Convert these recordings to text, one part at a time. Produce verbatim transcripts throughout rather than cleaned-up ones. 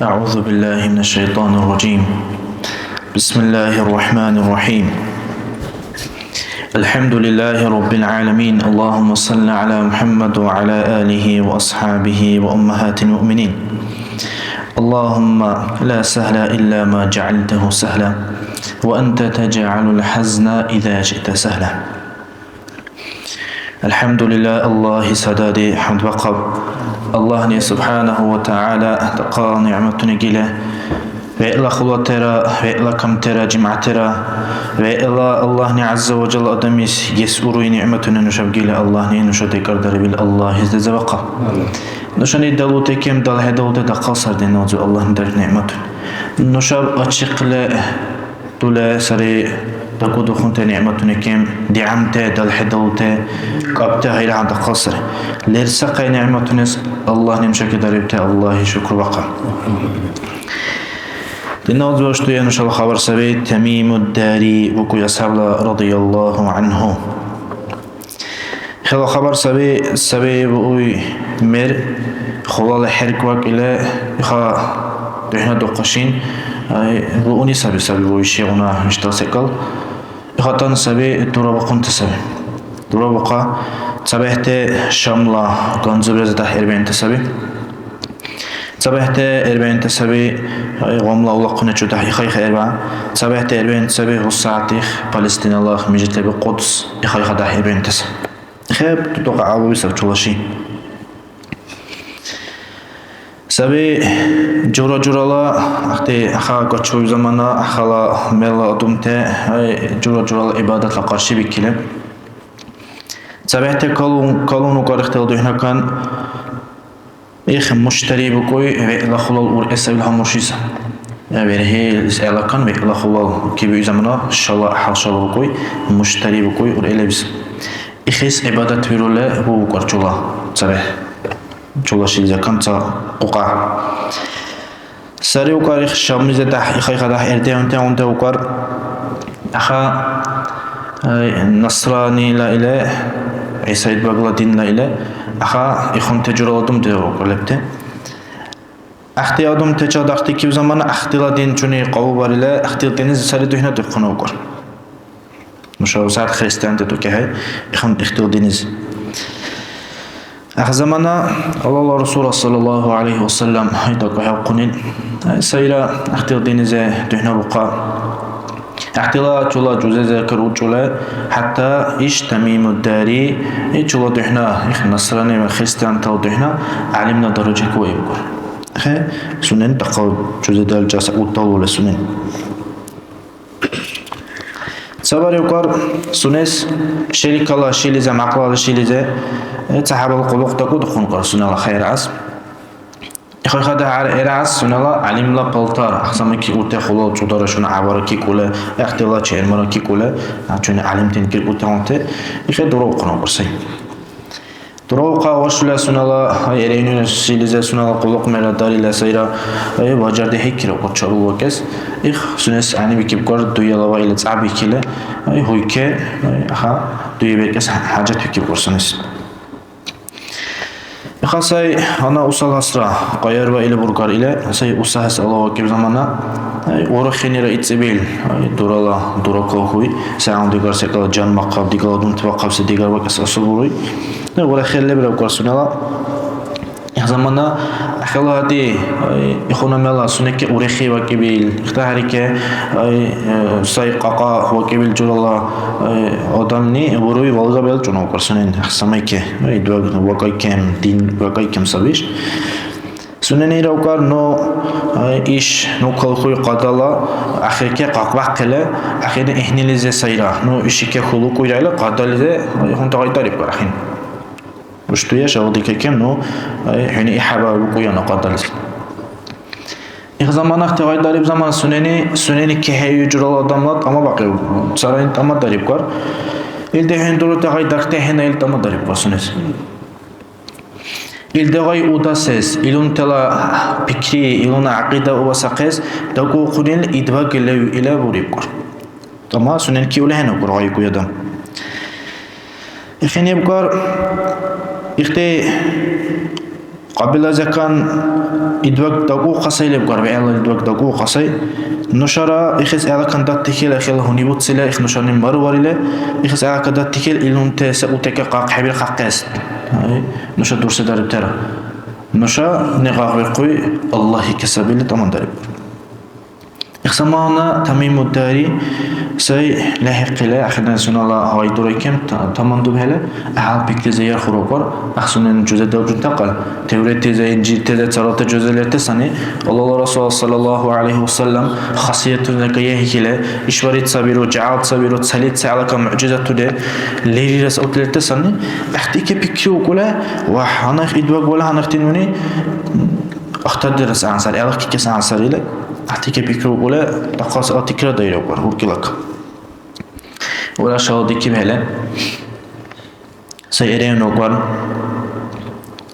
أعوذ بالله من الشيطان الرجيم. بسم الله الرحمن الرحيم. الحمد لله رب العالمين. اللهم صل على محمد وعلى آله وأصحابه وأمهات المؤمنين. اللهم لا سهل إلا ما جعلته سهلا، وأنت تجعل الحزن إذا شئت سهلا. АлхӀямдулилла, Аллагьис садади хӀямд бахъаб. Аллагьни субхӀянаху ва тагӀяла дахъал нигӀматуни гили, вегӀла хулатера, вегӀла камтера, жимгӀятера, вегӀла Аллагьни гӀязза ва жалла адамис гес уруй нигӀматуни нушаб гили, Аллагьни нуша декӀардарибил Аллагьис деза бахъаб. Амин. Нушани далути кем далхӀедалути дахъал сар диназу Аллагьни дариб нигӀматуни. Нушаб ачихъли Дула сари дакӀудухъунти нигӀматуни кем, дигӀянти, далхӀедалути, кӀапӀти гъайра гьандахъал сари. Лерсахъай нигӀматунес Аллагьни нушаки дарибти Аллагьи шукру бахъа. Динна узбаштуя нушала хабар саби Тамиму Дари букӀуй асхӀябла радияллаху анхӀу. Хила хабар саби, саби бууй мер, хулала хӀеркӀ вакӀили, иха духӀнадухъа шин, ай, бууни саби, саби буйшигъуна виштӀал секӀал. ИхатӀан саби дурабухъунти саби. Дурабухъа цабехӀти Шамла ганзубази дяхӀ ирбиэнти саби. ЦабехӀти эрбеънти саби, гъумла улахъуначи дяхӀ ихайха эрба. ЦабехӀти эрбеънти саби гьусягӀят их Палестинала мижитлаби Кьудс ихайха дяхӀ эрбеънти саби. Хеб, дутӀа гӀялуби саб чула ши. Саби жура-журала, ахъти, аха, кочуй замана, ахала мерла адамти, ай, жура-журала гӀибадатла къаршибикили. ЦабехӀти калун, калун укар ихтила духӀнакан, Их муштари букӀуй, вегӀла хулал ургӀесавли гьамуршис. ВерхӀел сягӀлакан вегӀла хулал кибиуй замана шала хӀял шала букӀуй, муштари букӀуй ургӀелебис. Ихис гӀибадат вирули бубукӀар чула цабехӀ. Чула шилизакан ца кьукьа. Сари укар их Шамлизе дяхӀ, ихайха дяхӀ эрдеунти гьунти укар. Аха, ай, насранила или, ГӀиса Идбагла динла или, аха, ихунти журала дум диру лебти. Ахти адамтачил дахъти кив замана ахтила дин чуни кьабулбарили, ахтил динизи сари духӀнадирхъуна укар. Нуша усад христианти дукехӀе, ихан ихтил динизи. Ахзамана Аллагьла Расулра саллаллаху гӀялайхи ва саллям гьайдакӀухӀевхъунил, сайра ахтил динизе духӀнабухъа. Ахтила чула жузезе каручӀули, хӀятта иш Тамиму Дари, и чула духӀна, их насрани ва христиантала духӀна гӀялимла даражаки ваибгар. Хе, сунен дахъал жузе далчӀаса удалули сунен. Ца баревкар сунес шерикала шилизе, мякьлала шилизе, э, ца хӀябал къуллукъ дакӀудухъункъар сунела хайрас. Ихъахъада гьар гӀерас сунела гӀялимла палтар, ахсамаки уте хулал цӀударашуна гӀябара кикӀули, ихтила чермара кикӀули, а чуни гӀялимтин киркӀутаунти, ихе дураухъункъар сай. Дураухъа вашули сунела, ай, эрейнуни шилизе сунела къуллукъ мерра дарили сайра, ай, бажардихӀейкира къурчабулвакӀес. Их, сунес гӀягӀнибикибкӀар дуялаваили цӀябикили, ай, гьуйке, ай, аха, дуеберкӀес хӀяжатбикибкӀар сунес. Иха сай, гьанна усал гьасра, къаярва или бургар или, сай уса гьас алавакӀиб замана, ай, урухинира ицӀибил, ай, дурала, дуракал хӀуй, сягӀун дигар секӀал жанмахъаб, дигала дунтбахъабси дигар вакӀес асубуруй. Ну, урехи лебра укар сунела. Их замана хила гьатӀи, ай, ихуна мела сунеке урехи вакӀибил, ихтахӀерике, ай, э, сай кьакьа вакӀибил журала, ай, адамни буруй валга белчӀун укар сунен, их самайке, ай, идваг вакӀайкем, дин вакӀайкем сабиш. Сунени ира укар, ну, ай, иш, ну, калхуй къадала ахирке къакъбяхъили, ахирни ихнилизи сайра. Ну, ишике хулукӀуйрайла къадализи, ай, хунта гъайтӀарибкар ахин. Уштуя шагьудикекем, ну, ай, хӀуни ихӀяба лукӀуя, ну, къадализи. Их заманахъти гъайтӀариб заман сунени, сунени кехӀею журала адамла тӀама бакьиб. Царайн тӀама дарибкар. Илди хӀуни дурути гъай дархьти хӀена ил тӀама дарибкар сунес. Илди гъай удасес, илунтала пикри, илуна гӀякьида увасахъес дакӀухъунил идбаг лев ила бурибкӀур. Амма сунен киули хӀенукӀур гъайикӀуй адам. Ихинибкар, ихти Кьабила закан идваг дакӀухъа сай лебкар, вегӀла идваг дакӀухъа сай. Нушара ихес гӀелакан даттихьила, хила гьунибуцила, их нушани марварили, ихес гӀелакан даттихьил илунти се утека къакъ хӀебирхъахъес. Ай, нуша дурсри дарибтира. Нуша негъахъбирхъуй Аллагьли кесабили тамандариб. Их замана Тамимуддари сай лехӀихъили, ахирдан сунела гъай дурайкем та-, тамандубхӀели, гӀяхӀял пикризир ярхурукӀар, ахъ сунени жуза делчӀунтахъал, Тавреттезе, Инжиртезе царалта жуза лерти сани. Аллагьла Расул саллаллаху гӀялайхи ва саллям хасиятуни кайхьихьили, ишбархӀи ца биру, жагьял ца биру, цали ца гӀелакан мугӀжизатуни лерирес аут лерти сани. ГӀяхӀти ке пикриукӀули, ва гьанна идваг вала гьанна ихти нуни ахтардирес гӀягӀнисари, гӀелакикес гӀягӀнисари или, гӀяхӀти ке пикриукӀули, дахъал секӀал тикрардаирукӀар, уркӀилак. Урашала дикибхӀели, сай эрейнукӀар,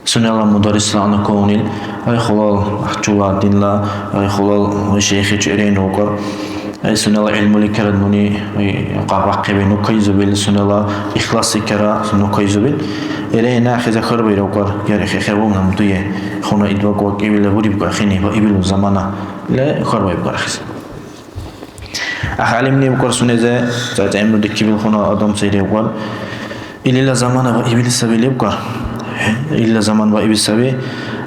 сунела мударрисла ана калунил, ай, хулал чула динла, ай, хулал шейхичи эрейнукӀар. Ай, сунела гӀилмули керад нуни, ай, къаррахъиби, ну кайзубил, сунела ихласи кера, ну кайзубил. Эре, нахиза хьарбаирукӀар, яра хе-, хевун гьамдуе, хуна идваг вакӀибила бурибга хини, ва ибилу замана, ле хьарбаибгар ахиз. Ах гӀялимни ибкар сунезе, цацӀемну дикибил хуна адам сайри ибкар. Илила замана ва ибил саби лебкар. Илила заман ва ибил саби.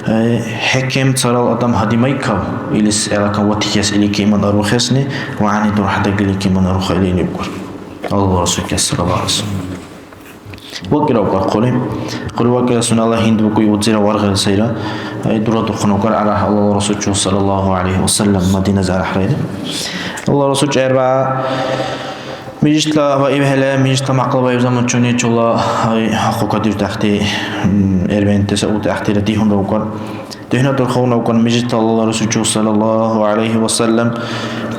Э, хӀекем царал адам гьадимайкав, илис гӀелакан ватихьес или киман арухесни, ва гӀягӀни дурхӀядагили киман аруха или лебкар. Аллагьла Расулка саллаллаху гӀялайхи ва саллям. ВакӀира укар хъули. Хъули вакӀира сунела гьинд букӀуй удзира варгъира сайра. Ай, дурадухъун укар арагь Аллагьла Расулчу саллаллаху гӀялайхи ва саллям Мадиназе арахӀрайда. Аллагьла Расул чӀярба Мижитла ва ибхӀели, мижитла мякьлабаиб заман чуни чула, ай, хъу кадирти ахъти, м, эрвенти саути ахътира дигьунра укар. ДухӀнатурхаунавкӀун мижитла Аллагьла Расулчи саллаллаху гӀялайхи ва саллям.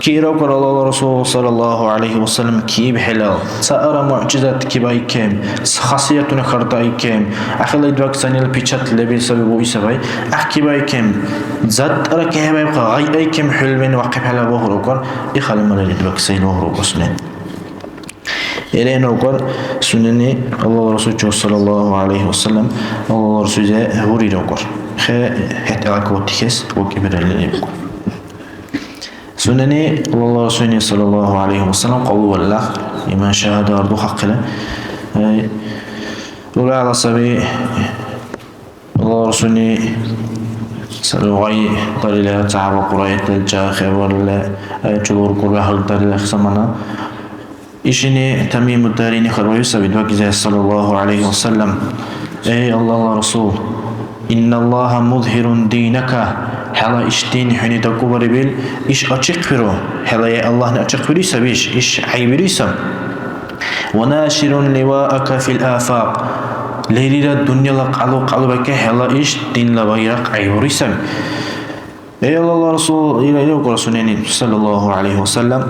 КиравкӀар Аллагьла Расул саллаллаху гӀялайхи ва саллям киибхӀелал, цаара мугӀжизат кибайкем, хасиятуни хартаикем, ахила идваг цанила печать лебил саби буисабай, ахъ кибайкем, заттара кехӀебаиб гъайайкем хӀулбени вахъибхӀела багьурукӀар, ихъали марали идваг сайли багьурукӀар сунени. Эрена укар сунени Аллагьла Расулчи саллаллаху гӀялайхи ва саллям, Аллагьла Расулзе гьурира укар. Хе, хӀед гӀелакаватихес вакӀибиралли ибкар. Сунени Аллагьла Расулни саллаллаху гӀялайхи ва саллям кьавлувалла, иман шагьада ардухъахъила. Ай, урала саби Аллагьла Расулни саби гъай дарили, сахӀаба Кьурайтличи хӀебарили, ай, чулуркур бяхӀил дарили замана. Ишини Тамиму Дарини хьарбаиу саби, идвагизе, саллаллаху гӀялайхи ва саллям: «Эй, Аллагьла Расул, инналлаха музхирун динака, хӀела иш дин хӀуни дакӀубарибил, иш ачихъбиру, хӀела я Аллагьни ачихъбируй саби иш, иш гӀяйбируй саб. Ва наширун ливаака фил афакъ, лерира дунъяла кьялу-кьялубаке хӀела иш динла байрахъ гӀяйбируй саби». Эй, Аллагьла Расул, ира, ира, укӀура сунени, саллаллаху гӀялайхи ва саллям.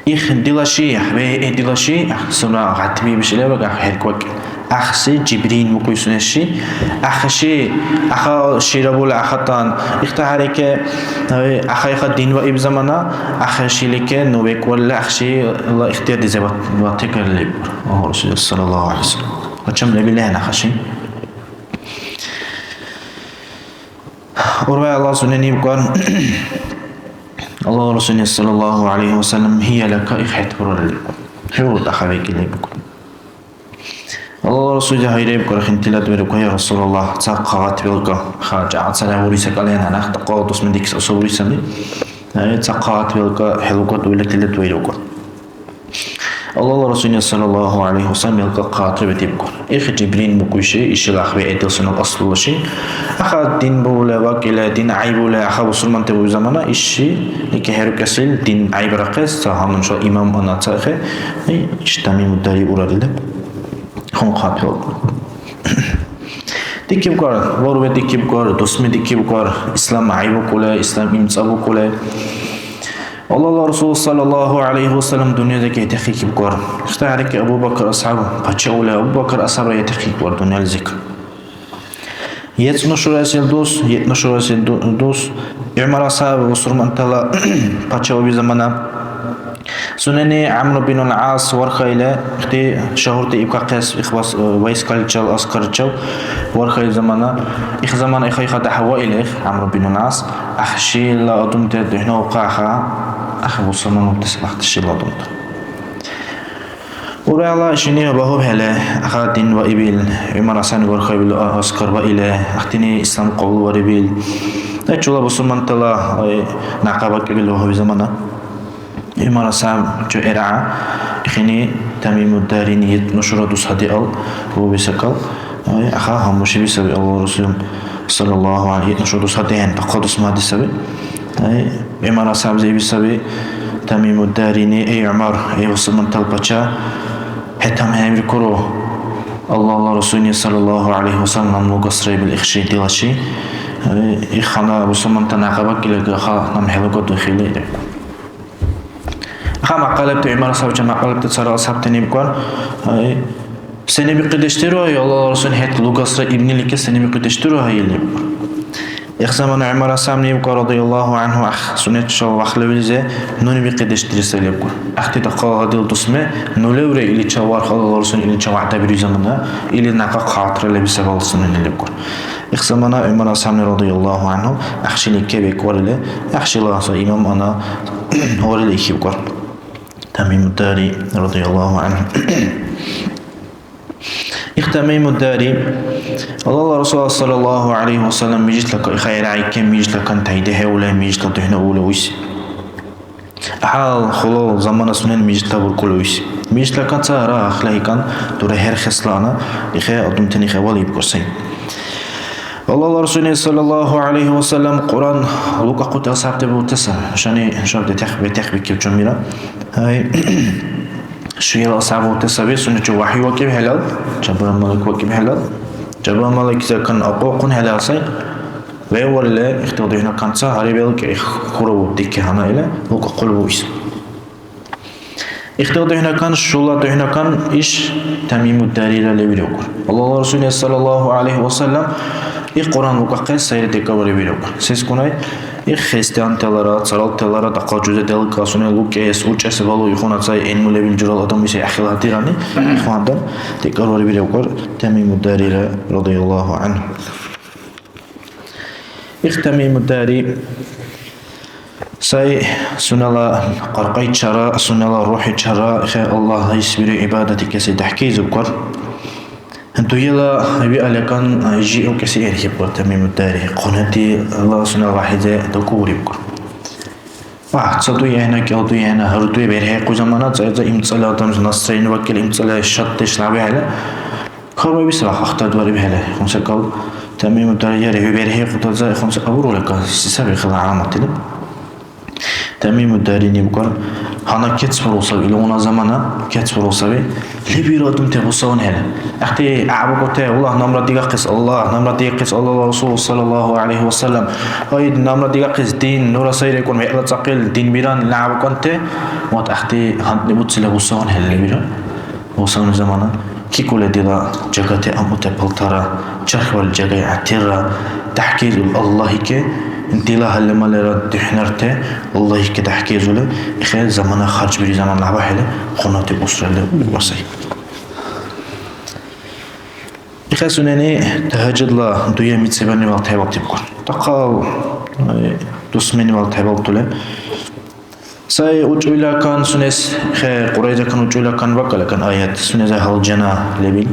Их дила ши, ве, э, дила ши, суна гъатми бишилева, гах хӀеркӀвакӀ. Ахси Жибрин мукӀуй сунес ши. Ахши, аха шира була ахатан. Ихта гьареке, э, аха, иха дин ва иб замана, аха шилике, ну векӀвалли ахши ла ихтияр дизе ва, ва текарли. О, Расул, саллаллаху гӀялайхи ва саллям. Гьачам лебилен аха ши. Урвай Аллагь сунени ибкар. Аллагьла Расулни саллаллаху гӀялайхи ва саллям, «Гьия лака», их хӀед буралли. ХӀу дахъа векӀили букӀун. Аллагьла Расулли гьайра ибкар, хин тилат берукӀа, я Расулаллагь, ца хъагъат белкӀа, ха, чӀягӀяцара буриса калена, нахта къала дусмадикис асубури саби. Ца хъагъат белкӀа, хӀелукӀа дуйла тилат вайрукӀа. Аллагьла Расулни саллаллаху гӀялайхи ва саллям белкӀа хъатра бетибкӀун. Их Жибрил мукӀуйши, ишил ахъби гӀедил сунела аслула шин. Аха дин була, вакӀила дин гӀяйбула, аха бусурманти буби замана, иши ики хӀерукӀесил дин гӀяйбарахъес, ца гьанна нушала имам ана цахӀе, иш Тамиму Дари урарила. Хун хъатбиубкӀун. ДикибкӀар, варуби дикибкӀар, дусми дикибкӀар, ислам гӀяйбукӀула, ислам имцӀабукӀула. Аллагьла Расул саллаллаху гӀялайхи ва саллям дунъяда кехӀдихьикибкӀар. Ихтиярики Абу Бакр асхӀяб, пачаули Абу Бакр асхӀябра ятихъикибкӀар дунъялизик. ЕцӀну шурасил дус, етӀну шурасил ду-, дус, ГӀумар асхӀяб бусурмантала пачауби замана. Сунени ГӀямру бин ал-ГӀяс вархаили, ихти шагьурти ибкахъес ихбас, э, войскаличил, аскарчил вархаили замана. Их замана ихайха дяхӀ ваили, ГӀямру бин ал-ГӀяс, ахшила адамти духӀнаухъахъа, ахъ бусурман убти сабахъти шила адамти. Урала шиниба багьубхӀели, аха дин ваибил, ГӀумар Асани вархаибил а-, аскар ваили, ахтини ислам кьабулварибил. Э, чула бусурмантала, ой, някъ бакӀибил багьуби замана. ГӀумар Асам чу гӀергӀя, ихини Тамимуддарини ит нушара дус гьадиал, вуби секӀал. Ой, аха гьамушиби саби Аллагьла Расул, саллаллаху гӀалайхи, ит нушара дус гьадиан, дахъал дус мадли саби. Ай, ГӀумар Асаб зеби саби, Тамимуддарини, эй, ГӀумар, эй, бусурмантал пача, хӀед тамхӀебиркуру, Аллагьла Расулни, саллаллаху гӀалайхи ва саллям, лугасра ибил ихши дила чи. Ай, ихана бусурманта някъ бакӀили, гаха, нам хӀелуга духили, или. Аха, макьалабти ГӀумар Асабча макьалабти цара асхӀябтани ибкӀар, ай, Сенебикьидеш диру гьай, Аллагьла Расул, хӀед лугасра ибнилике сенебикьидеш диру гьай или? Их замана ГӀумар Асамни ибкӀар, радияллаху анхӀу, ах, сунечил вахлавилизи нуни бикьидеш дири сай лебкӀур. Ахти дахъал гьадил дусме, ну левре илича варх Аллагьла Расул илича вягӀда бируй замана, или някъа хъалтра леби сабал сунени лебкӀур. Их замана ГӀумар Асамни, радияллаху анхӀу, ахшилике бекӀварили, ахшила аса имам ана варили ихибкӀур. Тамимуддари, радияллаху анхӀу. Их Тамимуддари, Аллагьла Расул саллаллаху гӀалайхи ва саллям мижитла ка-, хайрайкен мижитла кан тайдехӀевли, мижитла духӀна ули уйси. ГӀял хулал замана сунен мижитла буркӀули уйси. Мижитла кан ца ара ахъла икан дурахӀерхесла ана, ихе адамтани хӀябал ибкӀур сай. Аллагьла Расулни саллаллаху гӀалайхи ва саллям Кьуръан лукӀахъути асхӀябти бутеса, нушани нушаб детех-, бетехбикиб чумира. Гьай. Шуял асхӀябти саби, сунечи вахӀи вакӀибхӀелал, Жабраил малик вакӀибхӀелал, Жабраил малик закан акьукьунхӀелал сай, вевварили, ихтил духӀнакан ца гьари белкӀи, их хураву дикки гьанна или, лукӀахъули буис. Ихтил духӀнакан, шула духӀнакан иш Тамимуддарира левиревкур. Аллагьла Расулли саллаллаху гӀалайхи ва саллям, их Кьуръан лукӀахъес сайри декӀарварибиревкур. Сескунай? Их христианталара, царалталара дахъал жуза делкӀа, сунела лукӀес, учӀес балу ихуна цай гӀилму лебил журал адам иси гӀяхӀил гьатӀирани, ихвандан декӀарварибиревкӀар Тамимуддарира, радияллаху анхӀу. Их Тамимуддари сай сунела кьаркьайчара, сунела рухӀичара, хе Аллагьлис вири гӀибадатикеси дяхӀкизубкӀар. Дуила виалакан жи укеси эрхибкӀур Тамимуддари. Хъунатила сунела вяхӀизе дакӀуврибкӀур. Ва, ца дуяхӀна, кӀел дуяхӀна, гьар дуя берхӀехъу замана, ца, ца имцӀала адам настроение вакӀил имцӀала шаддеш лявяхӀели. Хьарбаибси ва ахтардварибхӀели, хунсакӀал Тамимуддари, яри, хӀу берхӀехъутаза, хунсакӀал бурулика, се саби хила гӀяламатли. Тамимуддари нибкӀар, гьанна кецбарул саби, илгъуна замана кецбарул саби. Лебира адамти гъусаван хӀела. Ахти гӀябукӀути, Аллагь, намра дигахъес, Аллагь, намра дигахъес, Аллагьла Расул, саллаллаху гӀалайхи ва саллям. Ай, намра дигахъес дин, нура сайрекӀун, вегӀла цӀакьил дин биран, ил гӀябукӀанти. Вот ахти гьанкӀли буцили гъусаван хӀела лебира. Гъусаван замана. Кикули дила жагати амъути палтара, чархвали жагай гӀятирра, дяхӀкизул Аллагьике, дила гьалималира духӀнарти Аллагьике дяхӀкизули, ихе замана харжбири замана лябахӀели, хъунати усрали ва сай. Ихе сунени тагьажудла дуя мицӀибанивал тайбалтибкӀур. Дахъал, э, дусманивал тайбалтули. Сай учӀуйла кан сунес, хе, Кьурайза кан учӀуйла кан бакӀала кан аят, сунеза гьалжана лебил,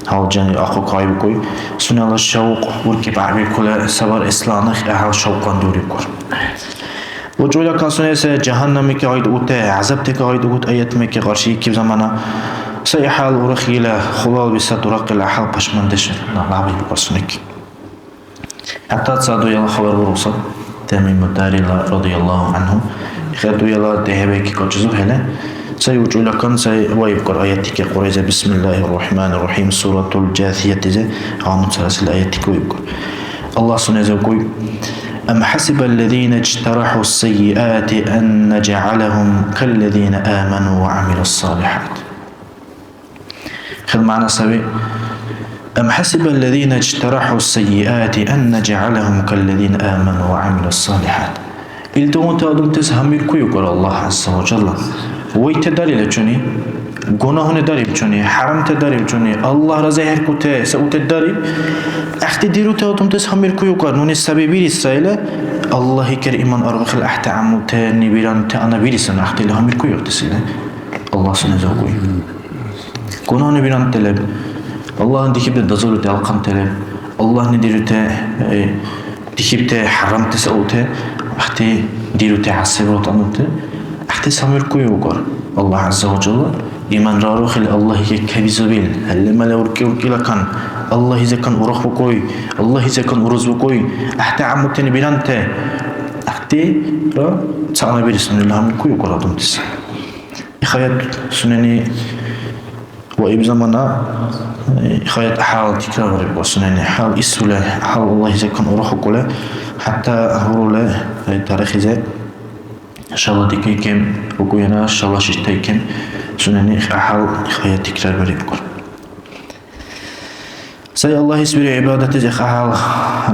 гьалжани ахъу кайбукӀуй, сунела шавкъ уркӀи бяхӀбиркула сабар ислана хӀял шавкъан дурикӀур. УчӀуйла кан сунес жагьаннамике гъайдукӀути, гӀязабтеке гъайдукӀути аятмеке къаршиикиб замана, сай хӀял урухила хулал виса дурахъила хӀял пашмандеш лябил барсуник. ХӀятта ца дуяла хабар буруса, Тамиму Дарила радияллаху анху, хӀе дуяла дехӀебайки кочизухӀели, сай учӀула кан сай ваибкар аятики Кьурайза, Бисмиллахир Рахманир Рахим, Суратул Жасиятизи гьануцарасил аятики ваибкар. Аллагь сунеза куй, أم حسب الذين اجترحوا السيئات أن نجعلهم كالذين آمنوا وعملوا الصالحات. Хил мягӀна саби, أم حسب الذين اجترحوا السيئات أن نجعلهم كالذين آمنوا وعملوا الصالحات. Илдигъунти адамтас гьанбиркуй укӀар Аллагь ГӀязза ва Жалла. Вайти дарили чуни, гунагьуни дариб чуни, хӀярамти дариб чуни, Аллагь разихӀеркути саути дариб. ГӀяхӀти дирути адамтас гьанбиркуй укар, нуни саби бирис сайла, Аллагьикир иман аргъахъил гӀяхӀти гӀямулти, нибиранти ана бирисан гӀяхӀтили гьанбиркуй укар сили. Аллагь сунеза укуй. Гунагьуни бирантелеб. Аллагьни дихибти дазулути алхъантелеб. Аллагьни дирути, э, дихибти хӀярамти саути, ахти дирути гӀясибирути анути, ахти самиркуй укар. Аллагь ГӀязза ва Жалла иман рарухъили Аллагьиге кабизубил, гьалли-мали уркӀи-уркӀилакан, Аллагьизекан урухбукӀуй, Аллагьизекан урузбукӀуй, ахти гӀяммутини биранти, ахтира цаънабирис нуни гьанбиркуй укар адамтис. Ихаят сунени ва иб замана, э, ихаят хӀял тикрарбариб ва сунени хӀял исули, хӀял Аллагьизекан урухукӀули, хӀятта гьурули, э, тарихизе шала дикайкем укуяна, шала шиштайкем сунени хӀял ихаят тикрарбариб. Сай Аллагьис бири гӀибадатли хӀял,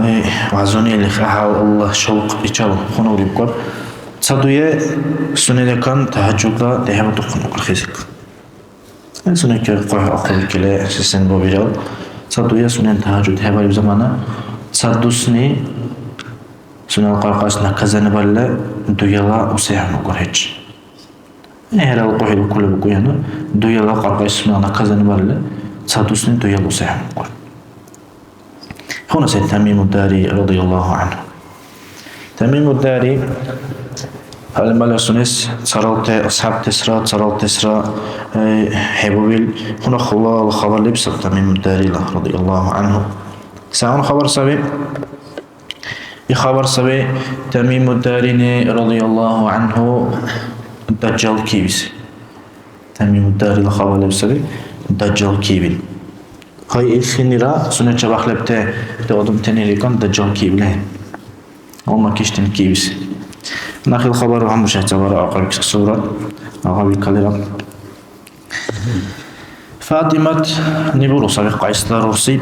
э, вазунили хӀял Аллагь шавкъ ичал хьунул ибкӀар. Ца дуе сунедакан тагьаджудла дехӀбатурхъун укар хизик. Сунекер хъугӀ ахъубикили, сисен бубирал. Ца дуе сунен тагьаджуд хӀебариб замана, ца дусни сунела кьаркьайс наказание балли, дуяла усехӀе укар хӀечи. ХӀерала къухӀи дукули букӀуяна, дуяла кьаркьайс сунела наказание балли, ца дусни дуяла усехӀе укар. Хьуна сай Тамиму Дари радияллаху анху. Тамиму Дари гьалмала сунес царалте асхӀябтесра, царалтесра, э, хӀебувил, хьуна хулал хабар леб саб Тамиму Дарила радияллаху анху. Сагъун хабар саби? И хабар саби Тамиму Дарини радияллаху анху Дажжал кивиси. Тамиму Дарила хабар леб саби Дажжал кивил. Гьай, илхинира сунечи бахъ лебти адамтани рикӀан Дажжал киибли. Амма киштин киибси. Нахил хабар гьамушай ца бара акьабикесра. Агъабикалира. ФатӀимат нибуру саби Къайсла рурси.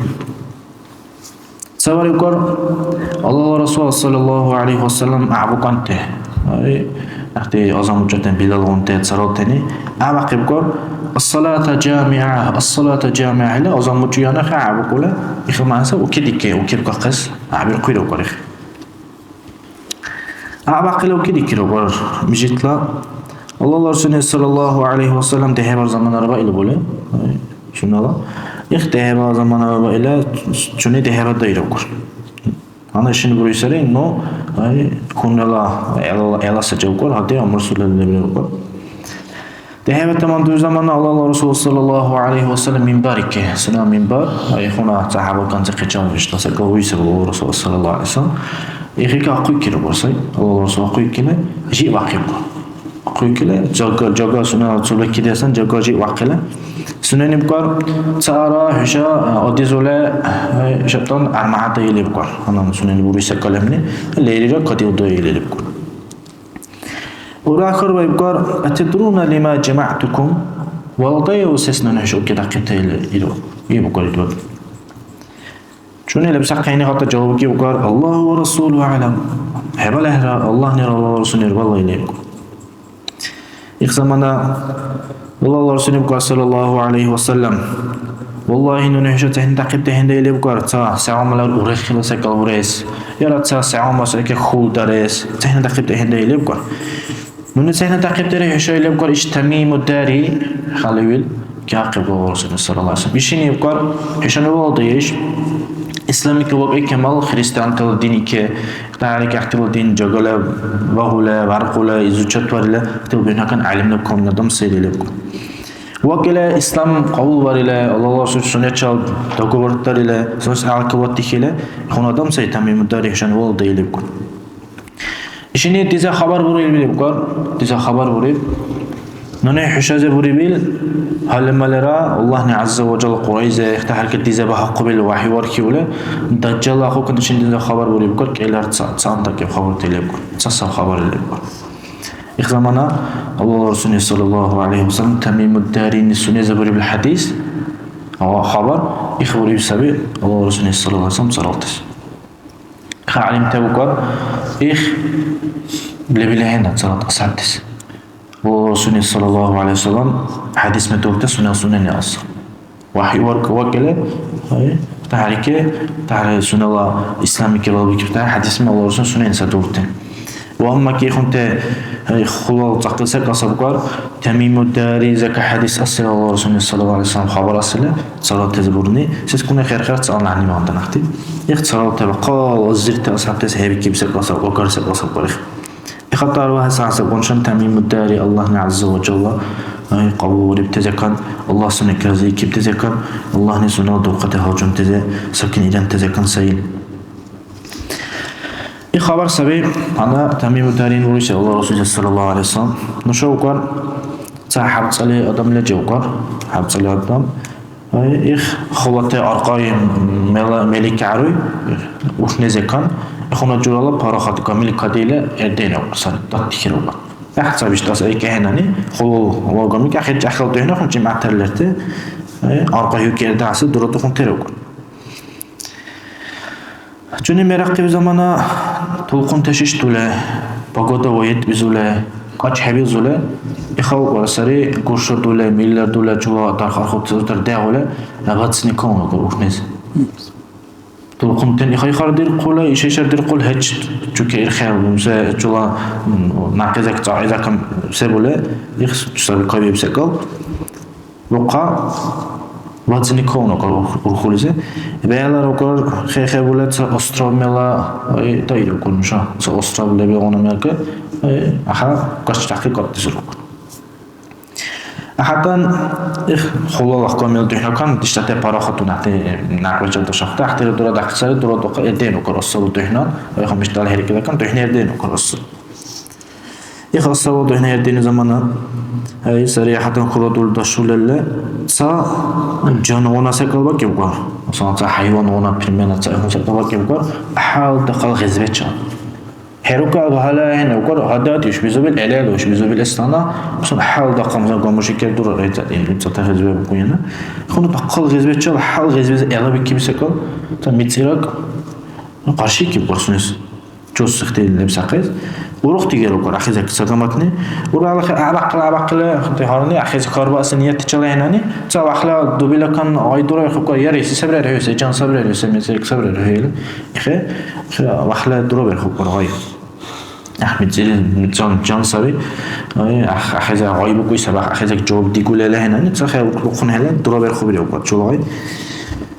Ца барибкӀар, Аллагьла Расул саллаллаху гӀялайхи ва саллям гӀябукӀанти. Ай, ахти азан бучӀутен билалгъунти царалтани гӀябахъибкӀар, «Ас-салата жамиа, ас-салата жамиа», ила азан бучӀуяна хӀябукӀула, ихил мягӀна саб, укидикке, укибкахъес гӀябирхъули укар их. ГӀябахъила укидиккира укар мижитла. Аллагьла Расулни саллаллаху гӀялайхи ва саллям дехӀибар замана арбаили були, ай, сунела. Их дехӀибар замана арбаила чуни дехӀибар даира укар. Гьанна шин бури сари, ну, ай, хьунала гӀела, гӀела сачи укар, гьатӀи Амр Сулайли лебри укар. ДехӀиба тамандуй замана Аллагьла Расул саллаллаху гӀялайхи ва саллям минбарикке. Сунела минбар, ай, хьуна сахӀяба канцӀихъичил ишла сакал уйсаб Аллагьла Расул саллаллаху гӀялайхи ва саллям. Ихика ахъуйккира бурсай. Аллагьла Расул ахъуйккила, жи вахъиб. Ахъуйккила, жага, жага сунела цула кидесан, жага жи вахъила. Сунени букар, цара хӀуша, а, одизула, а, шайтан армагьата или букар. Анан сунени бури сакалемни, лерира кадилда или букар. Урахар ва ибкар, «Атадруна лима жама'тукум?» Валдай, сес нуни хӀуша укидахъибта или, или, ибкар итбар. Чуни лебсахъени гъатта жаваб гибкар, «Аллагьу ва расулу а'лам». ХӀебалехӀра, Аллагьнира Аллагьла Расулнира балай леб. Их замана Аллагьла Расулни букар, саллаллаху гӀялайхи ва саллям, «Валлагьи, нуни хӀуша цахӀнадяхъиб тяхӀянда или букар, ца сегъумалар урехила секӀал бурес, яра ца сегъума секӀал хьулдарес, цахӀнадяхъиб тяхӀянда или букар. Нуни цахӀнадяхъибтири хӀуша или букар, иш Тамиму Дари халиуил кяхъиб Аллагьла Расулни саллаллаху гӀялайхи ва саллям. Ишини букар, хӀушани валда иш, исламики вакӀи кемал, христиантала диники, гӀяхӀли кяхӀтила дин жагала, багьула, варкьула, изучатварила, хӀятил бухӀнакан гӀялимла камли адам сайри или букар». ВакӀила ислам кьабулварили, Аллагьла Расул сунечил договордарили, сунес гӀелакаватдихьили, хьун адам сай Тамиму Дари хӀушани валда или букар. Ишини дизе хабар буриб или букар, дизе хабар буриб. Нуни хӀушази бурибил, гьалималира, Аллагьни гӀязза ва жалла Кьуръайзи ихтахӀеркӀи дизе багьахъубил вахӀи вархиули, Дажжал ахъухъун ишини дизе хабар буриб букар, кӀелар ца, цантакӀиб хабарти или букар, ца саб хабар или букар. Их замана Аллагьла Расулни саллаллаху гӀялайхи ва саллям Тамиму Дарини сунеза бурибил хӀядис ва хабар, их буриб саби Аллагьла Расулни саллаллаху гӀялайхи ва саллям царалтас. Ха гӀялимта букар, их лебилгьена царалт асхӀябтас. Аллагьла Расулни саллаллагьу гӀялайгьи ва саллам хӀядисме дуртӀа сунела сунени аса. ВахӀи варк-, вакӀили, гьай, тахӀрике, тахӀри сунела исламике балбикибтахӀи хӀядисме Аллагьла Расулни сунени са дуртӀи. Ва амма ки ихунти, гьай, хулал цӀакьли секӀал сабкар, Тамиму Дари зака хӀядис асили Аллагьла Расулни саллаллагьу гӀялайгьи ва саллам хабар асили, царалтес бурни, сескуна хер-хер цаъ гӀягӀнибандан ахъти. Их царалте бахъал азирти асхӀябтес хӀебикиб секӀал саб, агар секӀал сабкар их. Ихатар ва хӀясасакӀун шан Тамиму Дари Аллагьни гӀязза ва жалла, ай, кьабулбарибти закан, Аллагь сунекӀ разиикибти закан, Аллагьни сунела дурхъати гьалжунтази сакин иланти закан сайил. И хабар саби, гьанна Тамиму Дарин буруси Аллагь Расулли саллаллагьу гӀялайгьи ва саллам. Нуша укар ца хӀябцӀали адамличи укар, хӀябцӀали адам, Ай, их, хулати аркьаи мела-, меликаруй, урхнезекан, ихуна журала парахат камил кадила эрденав сари, даттихируван. ГӀяхӀцад биштӀас айкьехӀенани, хулул вагами кахир чяхӀял духӀнахъун чимгӀятар лерти, ай, аркьа юкердаси дурадухъун теревкан. Чуни мерахъиб замана, тулхъунти шиш дуле, погода ваятбизуле, кьачхӀебилзуле, ихалкӀура сари, гуршадуле, миллардуле, чула дархархурти дуртар дягӀуле, набацни калунагур урхӀнизи. Тулхъунтин ихайхардирхъула, ишайшардирхъул гьеч чуки ирхӀел, се чула, м, някъизак, цӀакьизакам се буле, их саби кабииб секӀал. Лукъа вацӀни кавнакӀар урх-, урхьулизи. БегӀлара кӀар хе-, хебуле ца островмела, ай, даиркур нуша. Ца остров лебилгъуна мекӀи, ай, аха, кашчахъи кӀапӀдизуркур. АхӀятан их хулал ахъа мел духӀнакан, диштӀати парахутуна, ахӀти някъбачил дашахъути, ахӀтира дурадяхъи сари, дурадухъа эрденукур, осалу духӀнан, ай, хъумиштӀала хӀерикӀилакан, духӀни эрденукур, осал. Ихъа савал духӀнардини замана, гьай, сари, ахӀятан хурадул дашулелли, ца жангъуна секӀал бакӀибгар. Масалан, ца хӀяйвангъуна, примерно, ца ихун секӀал бакӀибгар, гӀяхӀял дахъал гъезбечил. ХӀерукал багьала ахӀен, укар гьадат ишбизубил, гӀелел ишбизубил эслана, масалан, гӀяхӀял дахъал, масалан, гамуши кердура, райцад, ин, ин, ца та гъезбе букуяна. Ихуна дахъал гъезбечил, гӀяхӀял гъезбизи гӀелабикиб секӀал, ца мицӀираг, ну, къаршикибгар сунес. Чус ихтили лебсахъес. Урухти герукар, ахизак сагаматни. Урала хе-, абахъала, абахъала, хунти гьарни, ахизи карбаси ниятти чалайнани. Ца вахла дубилакан гъай дурай хукар, яри, си сабри архӀевси, жан сабри архӀевси, мецерик сабри архӀели. Ихе, ихе, вахла дурабер хукар гъай. Ахмед Зелин, жан, жан саби. Ай, ах-, ахиза гъай букуй сабах, ахизак жаваб дигули лехӀенани, ца хе, ухъун хӀела дурабер хубири укар чула гъай.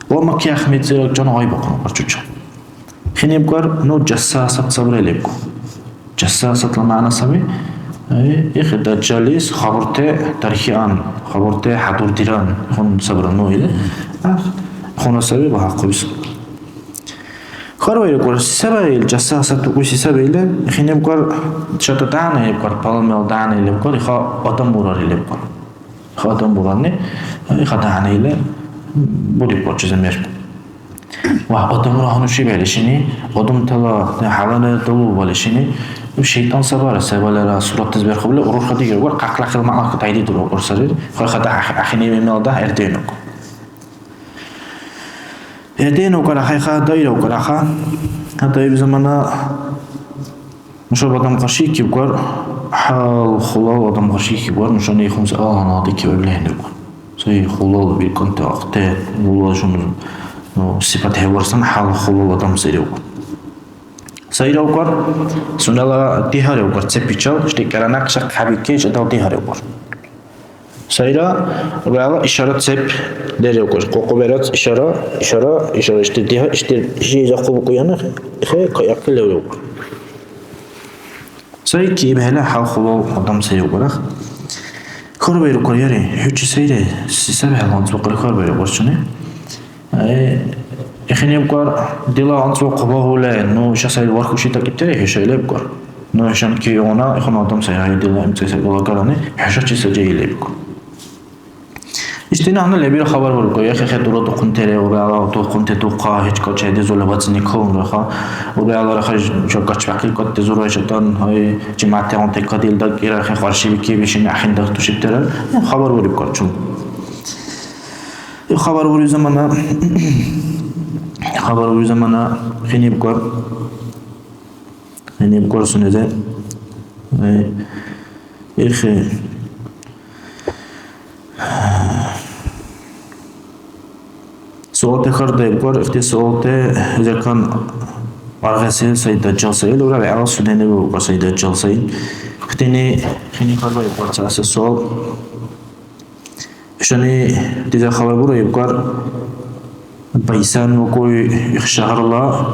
Ва маки Ахмед Зелак жан гъай букун укар чуча. Хинибгар, ну, жассасат сабра лебгу. Жассасатла мягӀна саби, э, ихъ Дажжалис хабурти дархиан, хабурти хӀядурдиран, хун сабра, ну, или. А, хуна саби багьахъуйс. Хьарбаиркур, се саби ил жассасат букӀуси саби или? Хинибгар, шата дани лебгар, пала мел дани лебгар, иха адам бурар лебгар. Иха адам бурарни, иха дани или бурибгар чузи мер. Ва адамра гьанушибхӀели шини, адамтала хӀяланира далулбали шини, шайтӀан сабара, се балара суратти берхъубли, урурхъа дигиргур, къакъла хила мякьлаб катайди дургур сари, хъайхъа дагь-, ахини мемала дагь эрденук. Эрденукара, хъайхъа даира укара, ха? Ха даиб замана Нушаб адам къаршикибгар, хӀял хулал адам къаршикибгар, нушани ихунси алгъан гьалдикиб лехӀниркур. Сай хулал биркӀанти ахъти, улажун, ну, сипат хӀеварсан хӀял хулал адам сайревкур. Сайревкур, сунела дигьаревкур, цепичал, ишди кӀаранахъ шакхӀебикиб, ишдал дигьаревкур. Сайра, вегӀла ишара цеп леревкӀур. Кьукьуберец ишара, ишара, ишара, ишди дигьа, ишди жи изахъуб букӀуяна, хе, кайахъи левревкӀур. Сай кибхӀела хӀял хулал адам сайревкӀура. Хьарбаиркур, яри, хӀу чи сайри, се саби хӀела анцӀбукьри, хьарбаиркур чуни. Э, ихинибкӀар, дила анцӀбукь багьули, ну, иша сай вархуши дакӀибтири, хӀуша лебкӀар. Ну, ишан кигӀуна, ихъуна адам сай, гьай, дила имцӀи сай балагарани, хӀуша чи саджи лебкӀар. Ишди нахӀна лебира хабар бургу, яхӀ-, яхӀ дурадухъунти реура, духъунти духъа, гьич качай дезула бацӀни калунраха. Ургала раха жо качбяхъи кат дезура шайтан, гьай, жиматигъунти кадил дакӀира, хӀе къаршибикиби, шин ахӀен дагтушибтира. Хабар бурибкӀар чум. Ил хабар бури замана, хабар бури замана хинибкӀар, хинибкӀар сунези, э, Ихи. Суалти хьардаибгар, ихти суалти закан аргъесил сай Дажжал сай, или ура вегӀла сунени бубкӀа сай Дажжал сай. Ихтини хини хьарбаибгар цаси суал. Ишани дида хабар бура ибгар, Байсан лукӀуй их шагьарла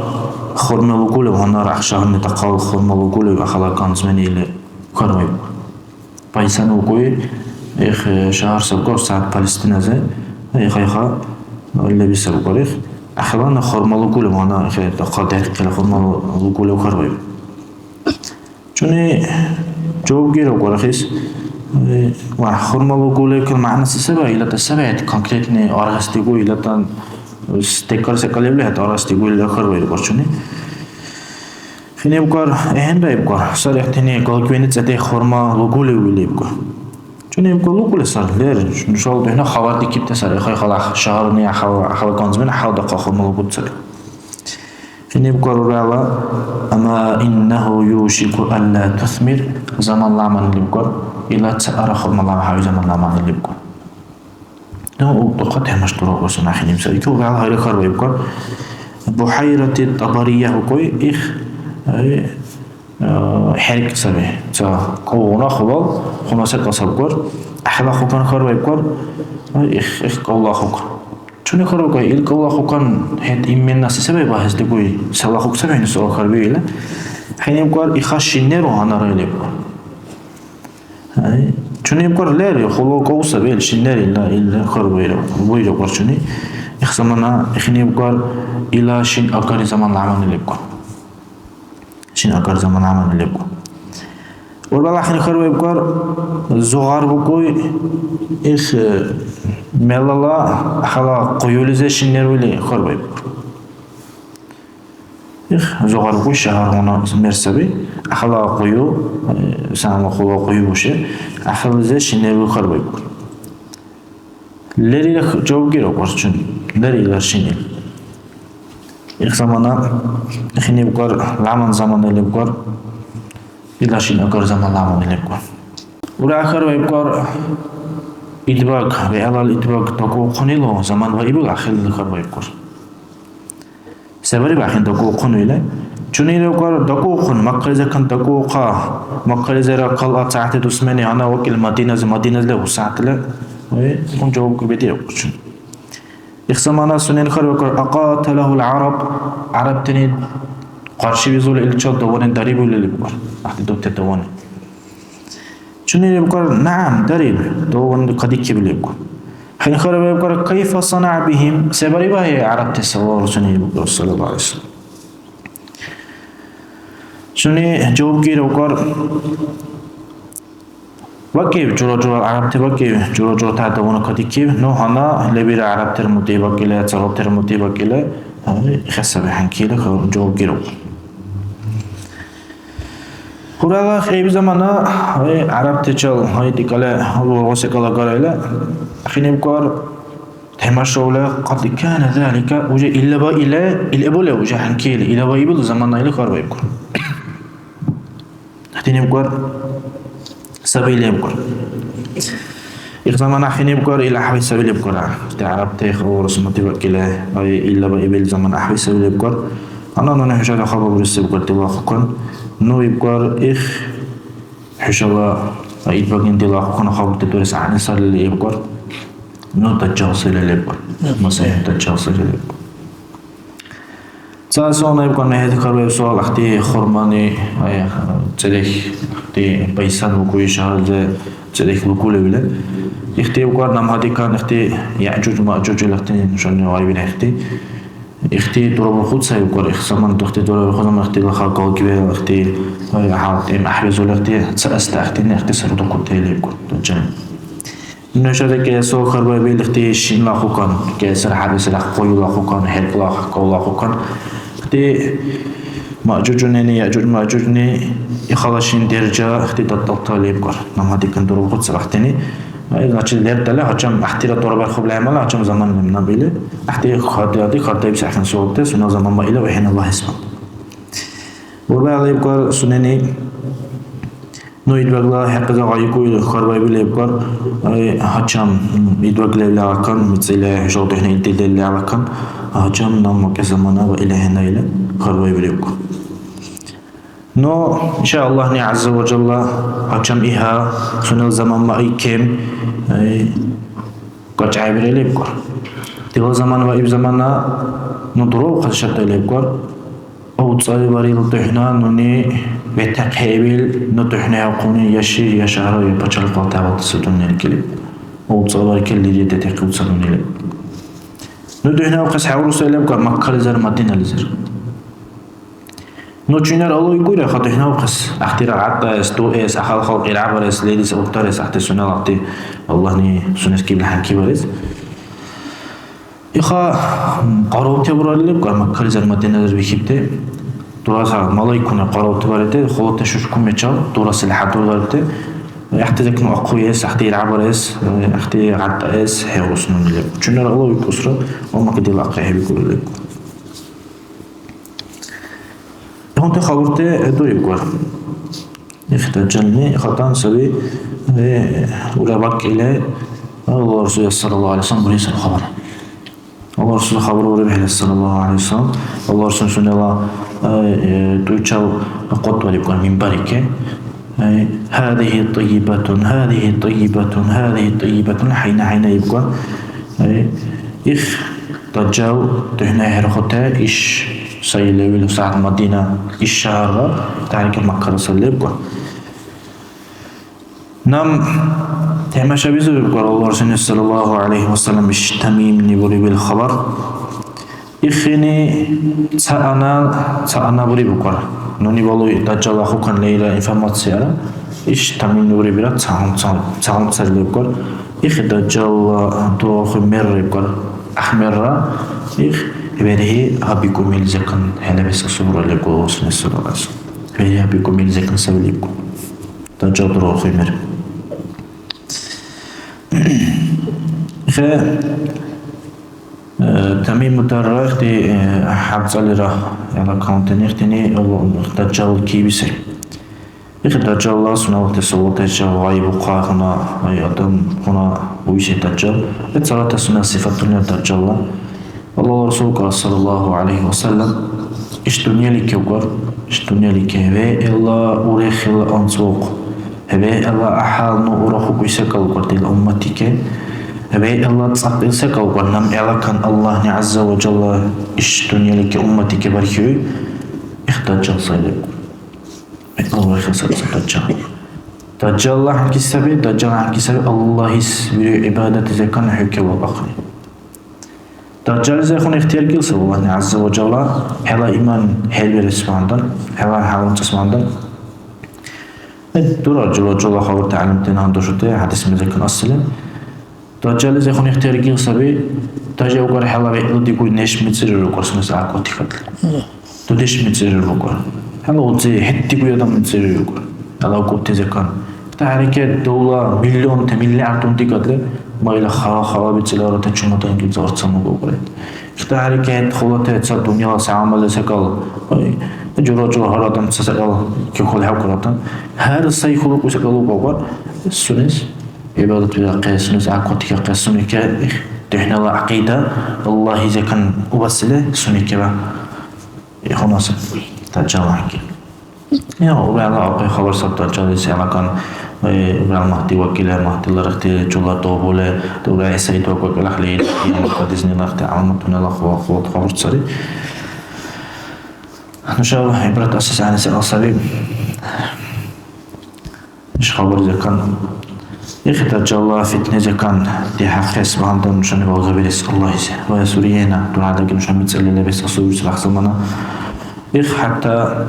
хурма лукӀули, гьанна рахъ шагьарни дахъал хурма лукӀули, ахала канцмени или хьарбаиб. Пайсан укуй, их, э, шагьар сабкар сагъ Палестиназе, их, иха, леби сабкар, их. Ахилана хурма лукули мана, их, дахъал дерхъила хурма лукули хьарбаиб. Чуни жаваб гира укур, ахис, э, ва хурма лукули кил мягӀна се саба, илата саба, это конкретный аргъес дигу, илата, э, с-, декар секӀал лебли, это аргъес дигу, или хьарбаиб чуни. Хинебкар, ахӀенра ибкар, сарихътини галгвени цӀедехъ хурма лугулив или ибкар. Чуни ибкар лугули сар, лер, нушала духӀна хабар дикибти сари, хай халахъ, шагьарни, хала, хала ганзбани хӀял дахъал хурма лугуд сари. Хинебкар урала, ама иннаху юшику алла тусмир, заман ламан либкар, ила ца ара хурма лама хӀяви заман ламан либкар. Ну, ултӀухъа темаш дурабурсун ахӀениб сари. Ил вегӀла гьайра хьарбаибкар. БухӀяйрати ТӀабария букӀуй, их, э, э, хӀеркӀ саби. Ца кавгъуна хъулал, хъуна секӀал сабкар. ГӀяхӀла хъукан хьарбаибкар. Э, их, их, кавла хъук. Чуни хьарбакӀай, ил кавла хъукан хӀед именно се саби багьес дигуй? Села хъук саби хӀуни суал хьарбиили? ХӀенибкар, иха шиннеру гьанара или. Ай, чуни ибкар лер, хӀула кавса бел шиннер ила, ил хьарбаира, буира квар чуни. Их замана, ихини ибкар, ила шин агар заман ламани лебква. Шин агар заман ламани лебква. Урбала хин хьарбаибкар, зугъар букуй, их, э, мелала хала къуюлизе шиннер уили хьарбаибкар. Их, зугъаркуй шагьаргъуна мер саби. Ахала къую, э, сагъла хъула къую буше, ахализе шиннервил хьарбаибкар. Лерил жавабгира кварцун, лерил аршинил. Их замана, ихини букар, ламан замана лебкар, ила шин агар заман ламан лебкар. Ура хьарбаибкар, идбаг, вегӀлал идбаг дакӀухъунилу заман ва ибил ахирли хьарбаибкар. Се бариб ахӀен дакӀухъун или? Чуни ил укар дакӀухъун, Маккализиркан дакӀухъа, Маккализира кала цагьатти дусмени гьанна вакӀил Мадинази, Мадиназила бусягӀятла, ой, хӀун жаваб бедиахъу чун. Их замана сунени хьарбаибкар, акьаталахул гӀяраб, гӀярабтани къаршивизули иличил давани дариб или лебкар, гӀяхӀти дубти давани. Чуни лебкар, нагӀам, дариб, даван кадикиб лебкар. ХӀин хьарбаибкар, кайфа санагӀа бихӀим, се бариб ахӀи гӀярабти савал чуни лебкар, саллаллаху гӀалайхи ва саллям. Чуни жаваб гиревкар, вакӀиб, жура-жура гӀярабти вакӀиб, жура-журата даван кадикиб, ну гьанна лебира гӀярабтира мутӀигӀбакӀили, цагъалтира мутӀигӀбакӀили, хӀясаби хӀянкили жаваб гиревкар. Хурала хӀеб замана, ой, гӀярабтачил, ой, дикӀала, ургъу секӀал агарайла, хинебкар, тамашавла, къад кана залика, уже илаба ила, ил эбула, уже хӀянкили, илаба ибил замана или хьарбаибкар. Хинебкар, саби лебкар. Их замана хинебкар, ил гӀяхӀси саби лебкара. Ити гӀярабти хабурси мутӀигӀбакӀили, ай, илаба ибил замана гӀяхӀси саби лебкар. Гьанна нуни хӀушала хабар бурес лебкар, дила хъукан. Ну ибкар, их, хӀушала идбагни дила хъукан хабурти дурес гӀягӀнисалли ибкар. Ну Дажжал сели лебкар. МасихӀи Дажжал сели лебкар. Ца сунна ибкар мехӀед хьарбаиб суал, ахти хурмани, ай, цӀедехъ, ахти Байсан лукӀуй шагьарлизи цӀедехъ лукӀули виля. Ихти ибкар намгьадикан, ихти Яъжуж Маъжуж ил ахти нушани вайбирехъти. Ихти дурабурхъут сай ибкар, их заман духти дурабурхъут заман ихти лаха галгиве, ихти, ай, гьал, им гӀяхӀбизули ихти ца аста ахтини ихти сарудухъутели ибкар. Дучани. Нушала кӀесо хьарбаибил ихти шинла хъукан, кӀесар хӀябэсила къуюла хъукан, хӀеркӀла кавла хъукан. Ихти Маъжужунани, Яъжуж-Маъжужни, ихала шин держа, ихти датӀалта лебкар. Намадикан дургъу царахтини. Ай, значит, лертала гьачам ахтира дурабархъубла гӀямала гьачам заман набили. Ахти хадиади хардаибси ахӀен суалти, сунела заман баила вехӀен Аллагь исман. Урбала ибкар сунени Ну, Идбагла хӀекьиза гъайикӀули хьарбаиб лебкар, ай, гьачам, м, Идбаг левли алакан, мицӀили хӀушала духӀна илди левли алакан, гьачам наб макьи замана ва иляхӀенна или хьарбаиб лебкар. Ну, иша Аллагьни ГӀязза ва Жалла, гьачам иха, сунела заман ма икем, ай, кьачӀайбирай лебкар. Дила заман ва иб замана, ну, дуравхъес шартӀай лебкар. АвцӀали барил духӀна нуни ветахъхӀеибил, ну духӀнахӀехъуни я ши, я шагьар, я пачалихъла тяхӀярти сутун неркили. АвцӀали баркаллири детихъи уца нунили. Ну духӀнаухъес хӀевруси лебкар Маккализир, Мадинализир. Ну чинар алавикӀуйра, ха духӀнаухъес, ахтира гӀяртӀаэс, дуэс, ахал халкь иргӀябарес, лерис, уртарес, ахти сунела ахти Аллагьни сунес кибли хӀянкибарес. Иха, м, къараулти буралли лебкар Маккализир, Мадинализир бихибти. Дураса малайкуни къараулти барити, халати шушкумечал, дурасили хӀядурдарибти. ГӀяхӀти зекну ахъуиэс, гӀяхӀти иргӀябарес, э, гӀяхӀти гӀяртӀаэс хӀейрус нуни леб. Чунара алавикӀусра, ва Макка дила ахъи хӀебикӀули леб. Ихъунти хабурти дурибгар. Их Дажжални хатӀан саби, э, урабакӀили, Аллагьла Расул саллаллаху гӀалайхи ва саллям буресил хабар. Аллагьла Расул хабар бурибхӀели, саллаллаху гӀалайхи ва саллям, Аллагьла Расул сунела, э, э, дуйчал къотӀбарибгар минбарике. Э, «Гьадихи тӀайибатун, гьадихи тӀайибатун, гьадихи тӀайибатун», хӀяйна-хӀяйна ибгар. Э, их Дажжал духӀнахӀерхуте иш сай левил сагъ Мадина, иш шагьарра, тахӀрикил Маккара сай лебкӀу. Наб тамашабизур ибкӀу Аллагьла Расулни саллаллаху гӀалайхи ва саллям иш Тамимни бурибил хабар. Ихини ца ана, ца ана буриб укар. Нуни балуй Дажжал ахъухъан лейла информацияра. Иш Тамимни бурибира цагъун ца-, цагъун царли укар. Их Дажжалла дугӀахъуй мер укар. Ахмерра их берхӀи гьабикӀумил закан хӀелабис асубра лебкӀу Расулни саллаллаху гӀалайхи ва саллям. БерхӀи гьабикӀумил закан саби лебкӀу. Дажжал дугӀахъуй мер. Хе, э, Тамиму Дарра ихти, э, хӀябцӀалира, яла каунтани ихтини, э, Дажжал кибиси. Их Дажжалла сунела суалтачи гъайбухъахъуна, ай адам хъуна уиси Дажжал. Ит царата сунела сифатуни Дажжалла. Аллагьла Расулка, саллаллаху гӀалайхи ва саллям, иш дунъялике укар, иш дунъялике вегӀла урехила анцӀбукь, вегӀла гӀяхӀял ну урахукӀуй секӀал укар дила умматике, вегӀла цӀакьил секӀал укар, наб гӀелакан Аллагьни ГӀязза ва Жалла иш дунъялике умматике бархиуй, их Дажжал сай лебкӀу. ВегӀла урехила саби ца Дажжал. Дажжалла хӀянки саби, Дажжал хӀянки саби, Аллагьис вири гӀибадат закан хӀу кевакӀахъни. Дажжализехъуни ихтияр кил саби Аллагьни ГӀязза ва Жалла, хӀела иман хӀербирес багьандан, хӀела хӀялумцӀес багьандан. Э, дура, жула-жула хабарти гӀялимти нагьдушути, хӀядис мезакан асили. Дажжализехъуни ихтияр кил саби, даже укар хӀела вегӀла дигуй неш мицӀирирукар сунес акӀубти кадли. Дудеш мицӀирирукар. ХӀела узи хӀед дигуй адам мицӀирирукар. ХӀела акӀубти закан. ТяхӀярике давла миллионти, миллиардунти кадли, ма ила хала-хала бицӀилара та чуматан кибза арцамагулхъули. ИхтахӀерикехӀе, хъулатехӀе ца дунъяла ца гӀямалли секӀал, ой, жура-жура гьар адам ца секӀал кихъули хӀявкӀур адам. Гьар сай хьулукӀуси секӀал лукӀагар сунес гӀибадат бирахъес, сунес гӀякьу дихахъес, сунеке духӀнала гӀякьида, Аллагьли закан убасили сунекеба ихунаси Дажжал гьанкӀи. Я, убяла ахъи хабар саб Дажжалис гӀелакан, э, убяла Магьди вакили, Магьдила рахти чула дубули, дугай Саид вакӀвакӀилахъли, кьияматла дизнилахъти гӀяламатунала ху-, ху-, хабар сари. Нушаб гӀибрат асес гӀягӀниси кьал саби. Иш хабар закан. Ихи Дажжалла фитни закан дихӀяхъес багьандан нушани балгабирес Аллагьлизи. Ва я суриена, дурхӀядаги нуша мицӀирли лебес асубирси лахзамана. Их хӀятта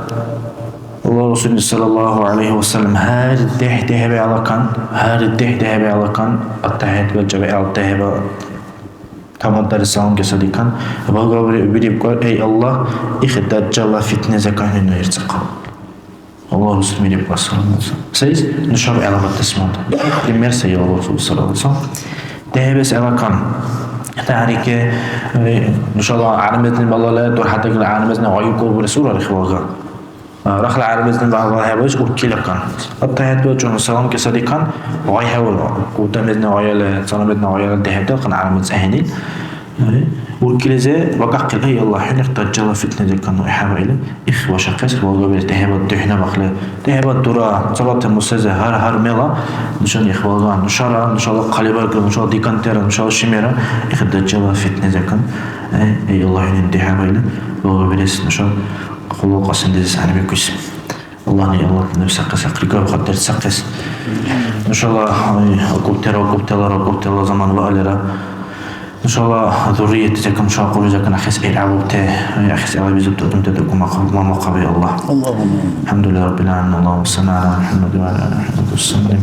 Аллагьла Расулни саллаллаху гӀялайхи ва саллям гьар дехӀ-дехӀ бегӀлакан, гьар дехӀ-дехӀ бегӀлакан, аттахӀият белчӀа бегӀла дехӀба тамаддарес саламге садикан, балгабири-, бирибкӀар, эй Аллагь, ихи Дажжалла фитни закан хӀуни ну ирцахъа. Аллагь Расул мери букӀар, саллаллаху гӀалайхи ва саллям. Сайс? Нушаб гӀелабад дасмандан. Пример сай Аллагь Расул, саллаллаху гӀалайхи ва саллям. ДехӀибес гӀелакан. ИхтахӀерике, э, нушала гӀярмезни балале, дурхӀядагла гӀярмезни гъайукӀур бурес урар ихвалга. Рахла гӀярмизни багьбала хӀебалис уркӀила кан. АттахӀиятла чуна салам кисадикан гъайхӀевала. Кубтамизни гъайали, цаламизни гъайали дехӀедалкан гӀярмиз ахӀенил. Э, уркӀилизи вакӀахъил, эй, Аллагь, хӀуни Дажжала фитнадикан ну ихӀеба или. Их вашахъес валгабирес дехӀеба духӀнабахъли. ДехӀеба дура, цалабти мусази гьар-гьар мела. Нушани их валган. Нушара, нушала хъалибаргра, нушала дикантера, нушала шимера. Их Дажжала фитнадикан. Э, эй, Аллагь, хӀуни дехӀеба или. Валгабирес нуша. Хъулу кьасиндизес гӀягӀнибикуси. Аллагьни, Аллагьни наб сахъес, ахъри гав хатӀер сахъес. Нушала, ой, акӀубтира, акӀубталара, акӀубтала заман ва алира. Нушала зурриятти закон шакьули закон ахӀес гӀелгӀявубти, ой, ахӀес гӀелабизубти адамти дакӀумахъаб, мамахъаби Аллагь. Аллагьумма амин. АлхӀямдулиллагьи раббил гӀаламин, Аллагьумма салли гӀала МухӀяммад ва гӀала али МухӀяммад ва саллим.